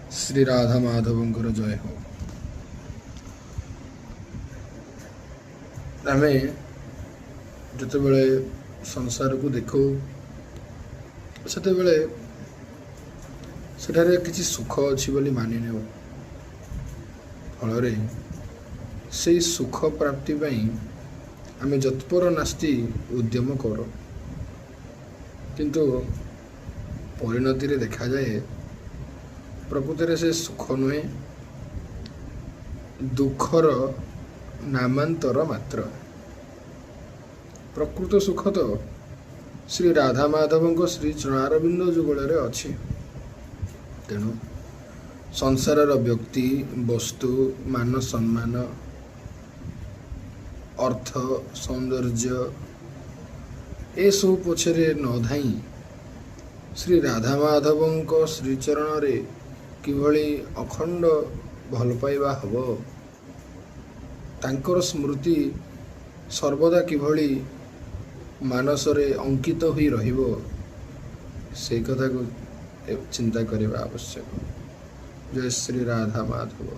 ଶ୍ରୀ ରାଧା ମାଧବଙ୍କର ଜୟ ହଉ। ଆମେ ଯେତେବେଳେ ସଂସାରକୁ ଦେଖୁ, ସେତେବେଳେ ସେଠାରେ କିଛି ସୁଖ ଅଛି ବୋଲି ମାନି ନେଉ। ଫଳରେ ସେଇ ସୁଖ ପ୍ରାପ୍ତି ପାଇଁ ଆମେ ଯତ୍ପର ନାସ୍ତି ଉଦ୍ୟମ କରୁ, କିନ୍ତୁ ପରିଣତିରେ ଦେଖାଯାଏ ପ୍ରକୃତରେ ସେ ସୁଖ ନୁହେଁ, ଦୁଃଖର ନାମାନ୍ତର ମାତ୍ର। ପ୍ରକୃତ ସୁଖ ତ ଶ୍ରୀ ରାଧା ମାଧବଙ୍କ ଶ୍ରୀ ଚରଣାରବିନ୍ଦ ଯୁଗଳରେ ଅଛି। ତେଣୁ ସଂସାରର ବ୍ୟକ୍ତି, ବସ୍ତୁ, ମାନ ସମ୍ମାନ, ଅର୍ଥ, ସୌନ୍ଦର୍ଯ୍ୟ ଏସବୁ ପଛରେ ନ ଧାଇଁ ଶ୍ରୀ ରାଧା ମାଧବଙ୍କ ଶ୍ରୀଚରଣରେ କିଭଳି ଅଖଣ୍ଡ ଭଲ ପାଇବା ହେବ, ତାଙ୍କର ସ୍ମୃତି ସର୍ବଦା କିଭଳି ମାନସରେ ଅଙ୍କିତ ହୋଇ ରହିବ, ସେଇ କଥାକୁ ଚିନ୍ତା କରିବା ଆବଶ୍ୟକ। ଜୟ ଶ୍ରୀ ରାଧା ମାଧବ।